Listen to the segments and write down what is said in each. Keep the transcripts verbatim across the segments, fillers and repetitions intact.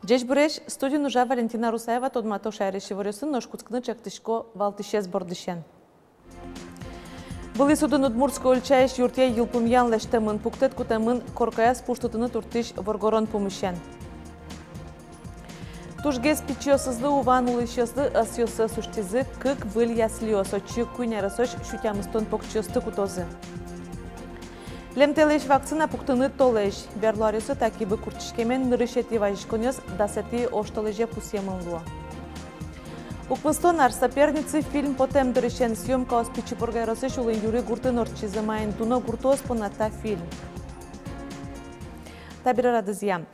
Ӟечбуресь! Студиын ужа Валентина Русаева. Тодмато шаерысь иворъёсын, нош кутскыны ӵектӥсько валтӥсез бордысен. Вылӥ судын Удмуртской ульчаысь юртъя йылпумъян лэсьтэмын. Пуктэт кутэмын коркаяз пуштытыны туртӥсь воргорон пумысен. Тужгес пичиосызлы, Уваын улӥсьёслы ӧсъёссэс усьтӥзы кык выль яслиос. Отчы куинь аресозь сю тямыстон покчиосты кутозы. Лемтэлэсь вакцина пуктыны толэзь. Берло аръёсы та кибы куртчиськемен нырысетӥ вазиськонъёс дасэтӥ оштолэзе пусъемын луо. Укмыстон ар «Соперницы» фильм потэм дырысен. Съёмкаос Пичи Пурга ёросысь Улын Юри гуртын ортчизы. Маин дуно гуртоос понна та фильм? Табере радызъя.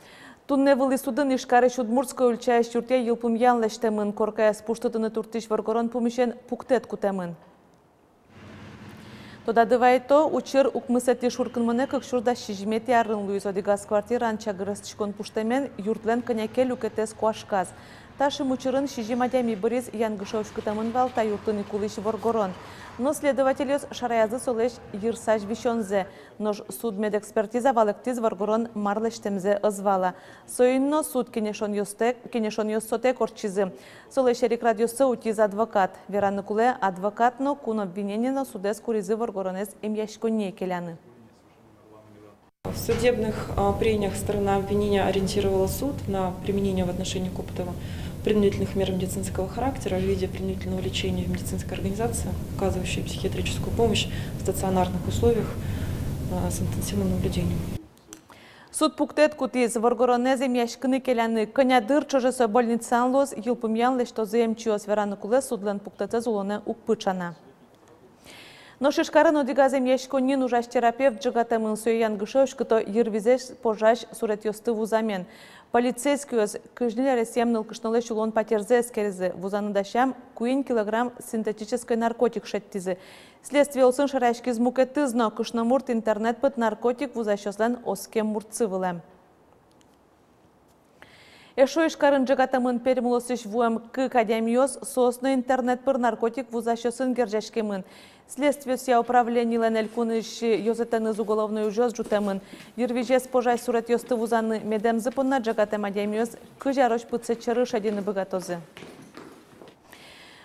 Туннэ вылӥ судын Ижкарысь Удмуртской ульчаысь юртъя йылпумъян лэсьтэмын. Коркаяз пуштытыны туртӥсь воргорон пумысен пуктэт кутэмын. Тодады вайто, учыр укмысэтӥ шуркынмонэ кык сюрс дас сизьыметӥ арын луиз. Одӥгаз квартираын чагыр эстӥськон пуштэмен юртлэн кӧня ке люкетэз куашказ. Та шимес учырын сизьым адями быриз. Янгыше уськытэмын вал та юртын ик улӥсь воргорон. Но следовательёс шараязы солэсь йырсазь висёнзэ. Нош судмедэкспертиза валэктӥз, воргорон мар лэсьтэмзэ ӧз вала. Соин но суд кенешонъёстэк, кенешонъёс сотэк ортчизы. Солэсь эрикрадъёссэ утиз адвокат. Вераны кулэ, адвокат но кун обвинение но судэз куризы воргоронэз эмъяськонние келяны. В судебных, а, прениях сторона обвинения ориентировала суд на применение в отношении Коптова принудительных мер медицинского характера в виде принудительного лечения в медицинской организации, оказывающей психиатрическую помощь в стационарных условиях, а, с интенсивным наблюдением. Суд пуктэт кутӥз: воргоронэз эмъяськыны келяны. Кӧня дыр ӵоже со больницаын луоз, йылпумъян лэсьтозы эмчиос. Вераны кулэ, судлэн пуктэтсэз улонэ уг пыӵаны. Нош Ижкарын одӥгаз эмъяськонниын ужась терапевт ӝегатэмын. Сое янгыше уськыто йырвизез пожась суретъёсты вузамен. Полицейскойёс кызь ньыль аресъем нылкышнолэсь улон патерзэ эскеризы. Вузаны дасям куинь килограмм синтетической наркотик шедьтӥзы. Следствие улсын шараяськиз мукетыз но: кышномурт интернет пыд наркотик вузасьёслэн оскем муртсы вылэм. Эшшо Ижкарын ӝегатэмын Пермь улосысь вуэм кык адямиос. Соос но интернет пыр наркотик вузасьёсын герӟаськемын. Следствиосъя управленилэн элькунысь ёзэтэныз уголовной ужъёс ӝутэмын. Йырвизез пожась суретъёсты вузаны медэмзы понна ӝегатэм адямиос кызь арозь пытсэт сьӧры шедьыны быгатозы.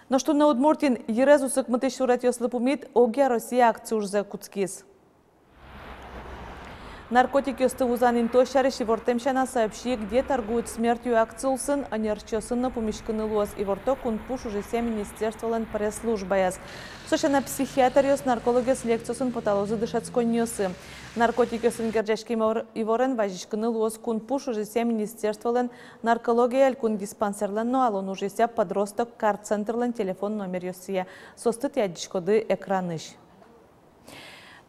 Нош туннэ Удмуртиын «Йырез усыкмытӥсь суретъёслы пумит» огъя Россия акци ужзэ кутскиз. Наркотикъёсты вузан интыос сярысь ивортэм сяна, «Сообщи, где торгуют смертью» акци улсын ӧнерчиосын но пумиськыны луоз, иворто кунпуш ужъёсъя министерстволэн пресс-службаяз. Со сяна, психиатръёс, наркологъёс лекциосын поталозы дышетсконниосы. Наркотикъёсын герӟаськем ивор-, иворен вазиськыны луоз кунпуш ужъёсъя министерстволэн наркология элькун диспансерлэн но алон ужъёсъя «Подросток» кар-центрлэн телефон номеръёссыя. Соосты тӥ адӟиськоды экранысь.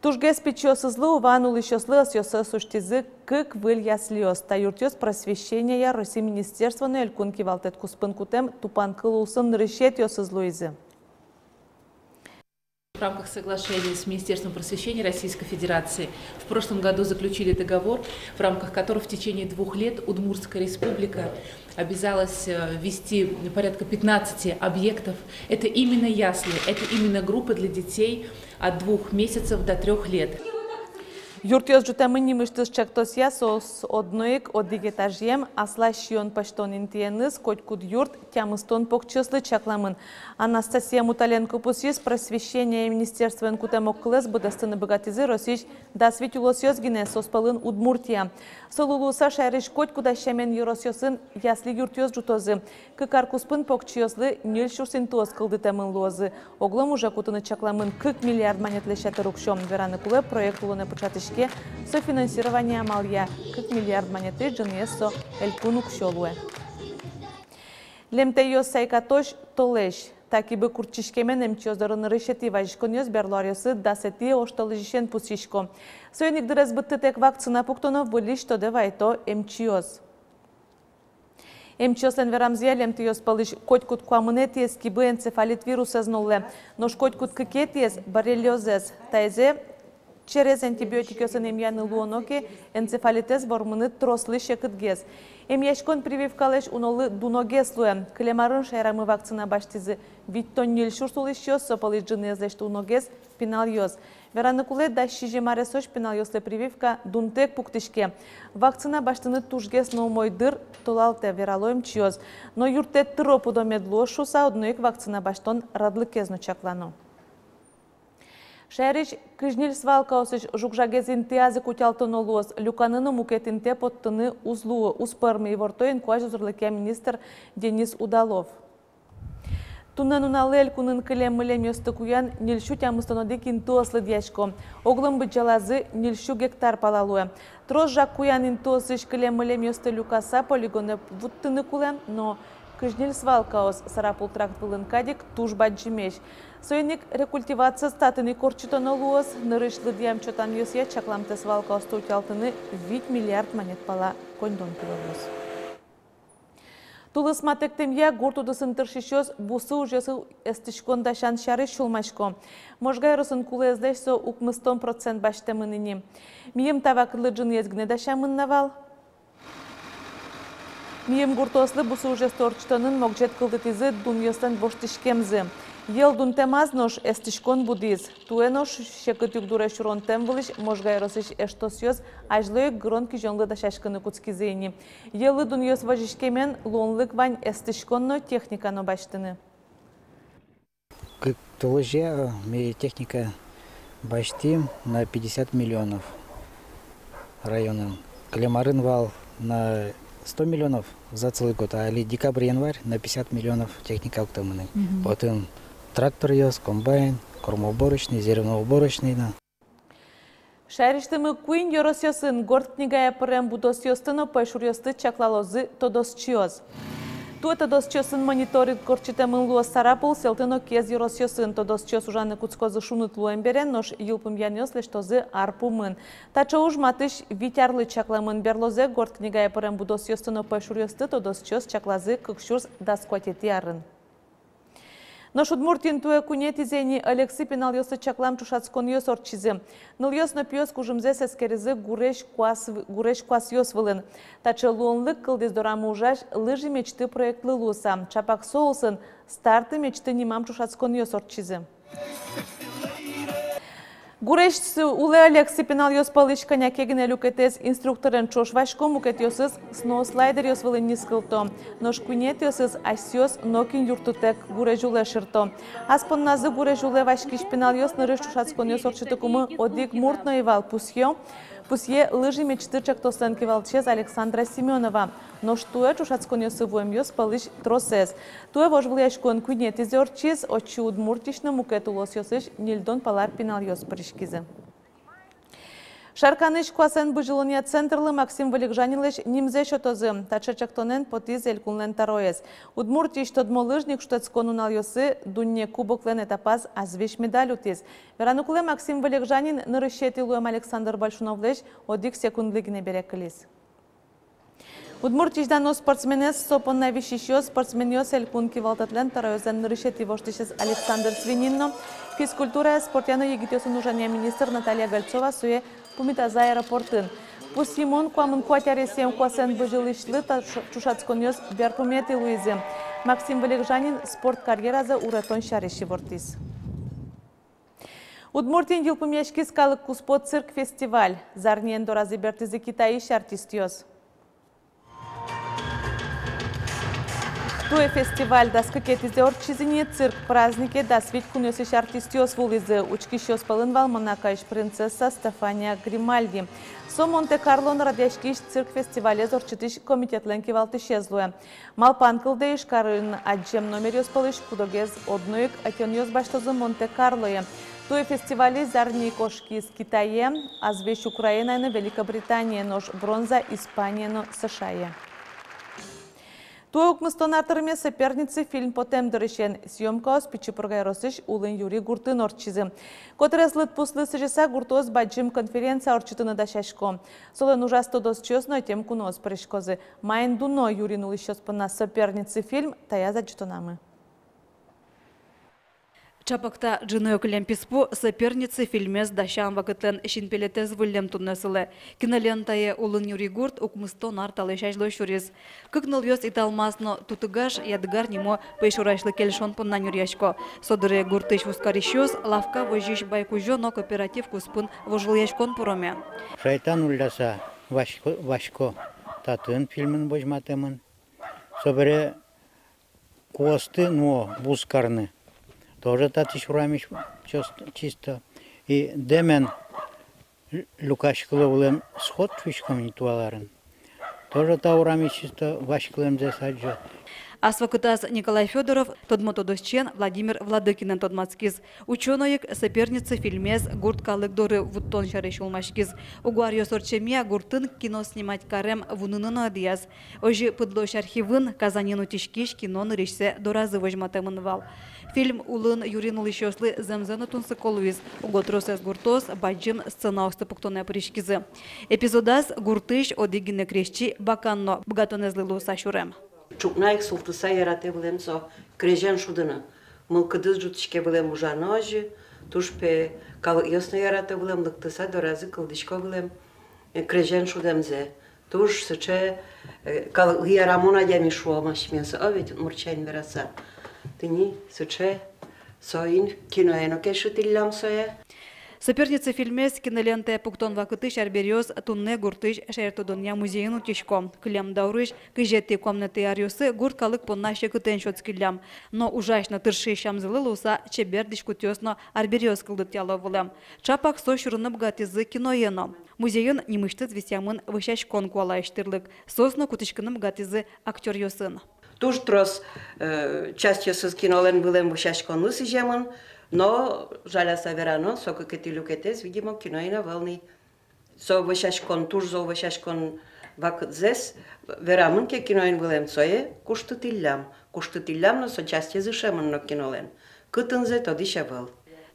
Тужгес пичиосызлы, Уваын улӥсьёслы ӧсъёссэс усьтӥзы кык выль яслиос. Та юртъёс просвещенияя Россиысь министерство но элькун кивалтэт куспын кутэм тупанкыл улсын нырысетӥосыз луизы. В рамках соглашения с Министерством просвещения Российской Федерации в прошлом году заключили договор, в рамках которого в течение двух лет Удмуртская Республика обязалась, э, ввести порядка пятнадцати объектов. Это именно ясли, это именно группы для детей от двух месяцев до трёх лет. Юртъёс ӝутэмын нимысьтыз ӵектосъя. Соос одно ик одӥг этажъем, аслаз сиён пӧзьтон интыеныз. Котькуд юрт тямыстон покчиослы чакламын. Анастасия Муталенко пусйиз: просвещенияя министерствоен кутэм огкылэз быдэстыны быгатӥзы Россиысь дас вить улосъёс гинэ, соос пӧлын Удмуртия. Солы луыса, шаерысь котькуд сямен ёросъёсын ясли юртъёс ӝутозы. Кык ар куспын покчиослы ньыль сюрс интыос кылдытэмын луозы. Огъя уже кутыны чакламын кык миллиард манетлэсь ятыр уксё. Вераны кулэ, проект улонэ пыӵатӥське, софинансирование амалъя. Кык миллиард манетысь ӝыныез со элькун уксё луэ. Лемтэйёс сайкатозь толэзь. Та кибы куртчиськемен эмчиос доры нырысетӥ вазиськонъёс берло аръёсы дасэтӥ оштолэзьысен пусйисько. Соин ик дырез быдтытэк вакцина пуктоно, выльысь тодэ вайто эмчиос. Эмчиослэн верамзыя, лемтэйёс пӧлысь котькуд куамынэтӥез кибы энцефалит вирусэз нуллэ, нош котькуд кыкетӥез — боррелиозэз. Таизэ Через антибиотикъёсын эмъяны луоно ке, энцефалитэз вормыны трослы секытгес. Эмъяськон прививкалэсь унолы дуногес луэ. Кылем арын шаерамы вакцина басьтӥзы витьтон ньыль сюрс улӥсьёс, со пӧлысь ӝыныез лэсьтыны уногес пиналъёс. Вераны кулэ, дас сизьым аресозь пиналъёслы прививка дунтэк пуктӥське. Вакцина басьтыны тужгес но умой дыр, толалтэ, верало эмчиос. Но юрттэт тыро, пудо мед луоз шуыса, одно ик вакцина басьтон радлыкез но чаклано. Шаерысь кызь ньыль свалкаосысь жуг-жагез интыяз ик утялтоно луоз. Люканы но мукет интые поттыны уз луы, уз пӧрмы, иворто инкуазь узырлыкъя министр Денис Удалов. Туннэ нуналлы элькунын кылем-мылемъёсты куян ньыль сю тямыстон одӥг интыос лыдъясько. Оглом быдӟалазы ньыль сю гектар пала луэ. Трос жаг куян интыосысь кылем-мылемъёсты люкаса полигонэ вуттыны кулэ, но кызь ньыль свалкаос Сарапул тракт вылын кадь ик туж бадӟымесь. Соин ик рекультивациез татын ик ортчытоно луоз. Нырысь лыдъям-чотанъёсъя чакламтэ свалкаосты утялтыны вить миллиард манет пала коньдон кулэ луоз. Тулыс матэктэмъя гурт удысын тыршисьёс бусы ужъёсы эстӥськон дасян сярысь сюлмасько. Можга ёросын кулэезлэсь со укмыстон процент басьтэмын ини. Мийым та вакытлы ӝыныез гинэ дасямын на вал. Мийым гуртъёслы бусы ужъёсты ортчытонын могӟет кылдытӥзы дунъёслэн воштӥськемзы. Йӧл дунтэмаз, нош эстӥськон будӥз. Туэ нош секыт югдуре сюронтэм вылысь Можга ёросысь эштосъёс азьло ик гырон-кизёнлы дасяськыны кутскизы ини. Йӧллы дунъёс возиськемен, луонлык вань эстӥськон но, техника но басьтыны. Кык толэзе, э, ми техника басьтӥм на пятьдесят миллионов районын. Кылем арын вал на сто миллионов за целый год, а али декабрь-январь на пятьдесят миллионов техника октэмын ини. Мгм. Отын тракторъёс, комбайн, кормоуборочный, зерноуборочный на. Шаерысьтымы куинь ёросъёсын горд книгае пырем будосъёсты но пӧйшуръёсты чаклалозы тодосчиос. Туэ тодосчиосын мониторинг ортчытэмын луоз Сарапул, Сэлтыно, Кез ёросъёсын. Тодосчиос ужаны кутскозы шуныт луэм бере, нош йылпумъянъёс лэсьтозы ар пумын. Таӵе уж матысь вить арлы чакламын. Берлозэ горд книгае пырем будосъёсты но пӧйшуръёсты тодосчиос чаклазы кык сюрс дас куатетӥ арын. Нош Удмуртиын туэ куинетӥзэ ини ӧлексы пиналъёслы чаклам ӵошатсконъёс ортчизы. Нылъёс но пиос кужымзэс эскеризы гурезь куас-, гурезь куасъёс вылын. Таӵе луонлык кылдӥз дорамы ужась «Лыжи мечты» проектлы луыса. Ӵапак со улсын «Старты мечты» нимам ӵошатсконъёс ортчизы. Гурезь улэ ӧлексы пиналъёс пӧлысь кӧня ке гинэ люкетэз инструкторен ӵош васько, мукетъёсыз сноу-слайдеръёс вылын нискылто. Нош куинетӥосыз асьсэос нокин юрттытэк гурезь улэ шырто. Ас понназы гурезь улэ васькись пиналъёс нырысь ӵошатсконъёс ортчытыкумы одӥг мурт но ӧй вал, пусъё, пусъе «Лыжи мечты» ӵектослэн кивалтӥсез Александра Семёнова. Нош туэ ӵошатсконъёсы вуэмъёс пӧлысь тросэз. Туэ вожвылъяськон куинетӥзэ ортчиз, отчы Удмуртиысь но мукет улосъёсысь ньыльдон пала пиналъёс пыриськизы. Шарканысь куасэн бызьылонъя центрлы Максим Вылегжанинлэсь нимзэ сётозы. Таӵе ӵектонэн потӥз элькунлэн тӧроез. Удмуртиысь тодмо лыжник шутэтскон нуналъёсы дунне кубоклэн этапаз азвесь медаль утӥз. Вераны кулэ, Максим Вылегжанин нырысетӥ луэм Александр Большуновлэсь одӥг секундлы гинэ бере кылиз. Удмуртиысь дано спортсменэз, со понна висисьёс, спортсменъёс элькун кивалтэтлэн тӧроезлэн нырысетӥ воштӥсез Александр Свинин но, физкультурая, спортъя но егитъёсын ужанъя министр Наталья Гольцова сое пумитазы аэропортын. Пусйымон, куамын куать аресъем куасэн бызьылӥсьлы та ӵо-, ӵошатсконъёс берпуметӥ луизы. Максим Вылегжанин спорт карьеразэ уретон сярысь ивортӥз. Удмуртиын йылпумъяськиз калык куспо «Цирк» фестиваль. Зарниен доразы бертӥзы Китайысь артистъёс. Туэ фестиваль дас кыкетӥзэ ортчиз ини. «Цирк» празднике дас вить кунъёсысь артистъёс вуылӥзы. Учкисьёс пӧлын вал Монакоысь принцесса Стефания Гримальди. Со Монте-Карлоын радъяськись «Цирк» фестивалез ортчытӥсь комитетлэн кивалтӥсез луэ. Малпан кылдэ, Ижкарын адӟем номеръёс пӧлысь куд-огез одно ик ӧтёнъёс басьтозы Монте-Карлое. Туэ фестивале зарни кошкиз Китае, азвесь Украинае но Великобритание, нош бронза Испание но С Ш Ае. Туэ укмыстон ар тырме «Соперницы» фильм потэм дырысен. Съёмкаос Пичи Пурга ёросысь Улын Юри гуртын ортчизы. Котырес лыдпуслы сӥзьыса, гуртъёс бадӟым конференция ортчытыны дасясько. Солэн ужаз тодосчиос но ӧтем куноос пыриськозы. Маин дуно Юриын улӥсьёс понна «Соперницы» фильм, таяз адӟытонамы. Чапак та ӝыны ӧкылэм писпу «Соперницы» фильмез дасям вакытлэн синпелетэз выллем туннэ сылэ. Кинолентае Улын Юри гурт укмыстон ар талэсь азьло сюриз. Кык нылъёс Италмас но Тутыгаш Ядыгар нимо пӧйшурасьлы кельшон понна нюръясько. Со дыре гуртысь вузкарисьёс, лавка возись Байкузё но кооператив куспын вожвылъяськон пуроме. Шайтан улляса васько, васько татын фильмын возьматэмын. Собере куосты нуо буз карны. Тоже татысь урамысь чос-, чисто. И дэмен лю-, люкаськыло вылэм сход шуиськом ини туала арын. Тоже та урамысь чисто васькылэмзэ садӟо. Ас вакытаз Николай Фёдоров тодмо тодосчиен Владимир Владыкинэн тодматскиз. Учёной ик «Соперницы» фильмез гурт калык доры вуттон сярысь сюлмаськиз. Уго аръёс ортчемъя гуртын кино снимать карем вуныны но ӧдъяз. Озьы пыдлось архивын Казанин утиськись кино нырысьсэ доразы возьматэмын вал. Фильм Улын Юрин улӥсьёслы зэмзэ но тунсыко луиз. Уго тросэз гуртоос бадӟым сценаосты пуктонэ пыриськизы. Эпизодаз гуртысь одӥг гинэ крезьчи бакан но быгатонэзлы луыса сюрем. Ӵукна ик султыса яратэ вылэм со крезен шудыны. Мылкыдыз ӝутӥське вылэм ужаны озьы, туж пе калыкъёс но яратэ вылэм, лыктыса доразы кылзӥсько вылэм, э, крезен шудэмзэ. Туж сыӵе, э, калыклы ярамон адями шуом асьмеос, о, ведь удмурт сямен вераса. Тӥни сыӵе, соин киное но кельшытӥллям сое. «Соперницы» фильмез кинолентае пуктон вакытысь арбериос туннэ гуртысь шаертодонъя музейын утисько. Кылем даурысь кызетӥ-куамынэтӥ аръёсы гурт калык понна секытэн сётскиллям. Но ужась но тыршись сямзылы луыса чебер дӥськутъёс но арбериос кылдытъяло вылэм. Чапак со сюрыны быгатӥзы киное но. Музейын нимысьтыз висъямын вӧсяськон куалаесь тӥрлык. Соос но кутӥськыны быгатӥзы актёръёсын. Туж трос, э, частьёсыз кинолэн вылэм вӧсяськонлы сӥземын, но, жаляса верано, со кыкетӥ люкетэз, видимо, киноын ӧвӧл ни. Со вӧсяськон, туж зол вӧсяськон вакытсэс верамын ке киноын вылэм, сое куштытӥллям. Куштытӥллям но, со частьез ышемын но кинолэн. Кытынзэ, тодӥсь ӧвӧл.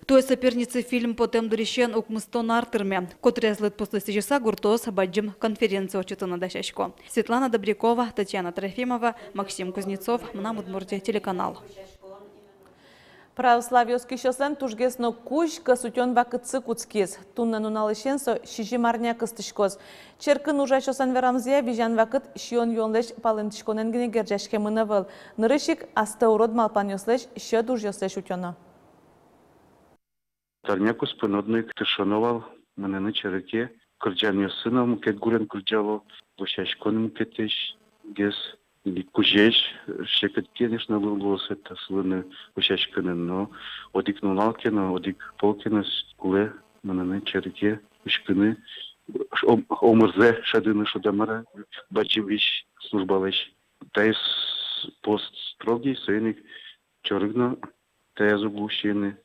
Туэ «Соперницы» фильм потэм дырысен укмыстон ар тырме. Котырес лыдпуслы сӥзьыса гуртоос бадӟым конференция ортчытыны дасясько. Светлана Добрякова, Татьяна Трофимова, Максим Кузнецов, «Мынам Удмуртие» телеканал. Православие оскисьёслэн тужгес но кузь кӧс утён вакытсы кутскиз. Туннэ нуналысен со сизьым арня кыстӥськоз. Черкын ужасьёслэн верамзыя, визян вакыт сиён-юонлэсь палэнтӥськонэн гинэ герӟаськемын ӧвӧл. Нырысь ик астэ урод малпанъёслэсь, сьӧд ужъёслэсь утёно. Та арня куспын одно ик тыршоно вал мыныны черке, кырӟанъёссы но мукет гурен кырӟало, вӧсяськон мукетэсь гес, или кузесь, секыт, конечно, луоз это сылыны вӧсяськыны, но одӥг нунал ке но, одӥг пол ке но кулэ мыныны черке, учкыны, ом-, омырзэ шӧдыны, шуод-а, мар-а, бадӟым визь службалэсь. Таиз пост строгий, соин ик чорыг но таяз уг лу усьыны.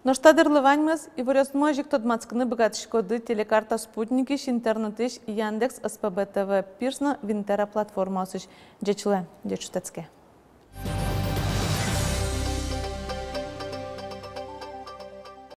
Нош та дырлы ваньмыз. Иворъёсмы озьы ик тодматскыны быгатӥськоды «Телекарта» спутникысь, интернетысь, Яндекс, СПБ ТВ, Пирс но Винтера платформаосысь. Ӟеч луэ, ӟеч шутэтске.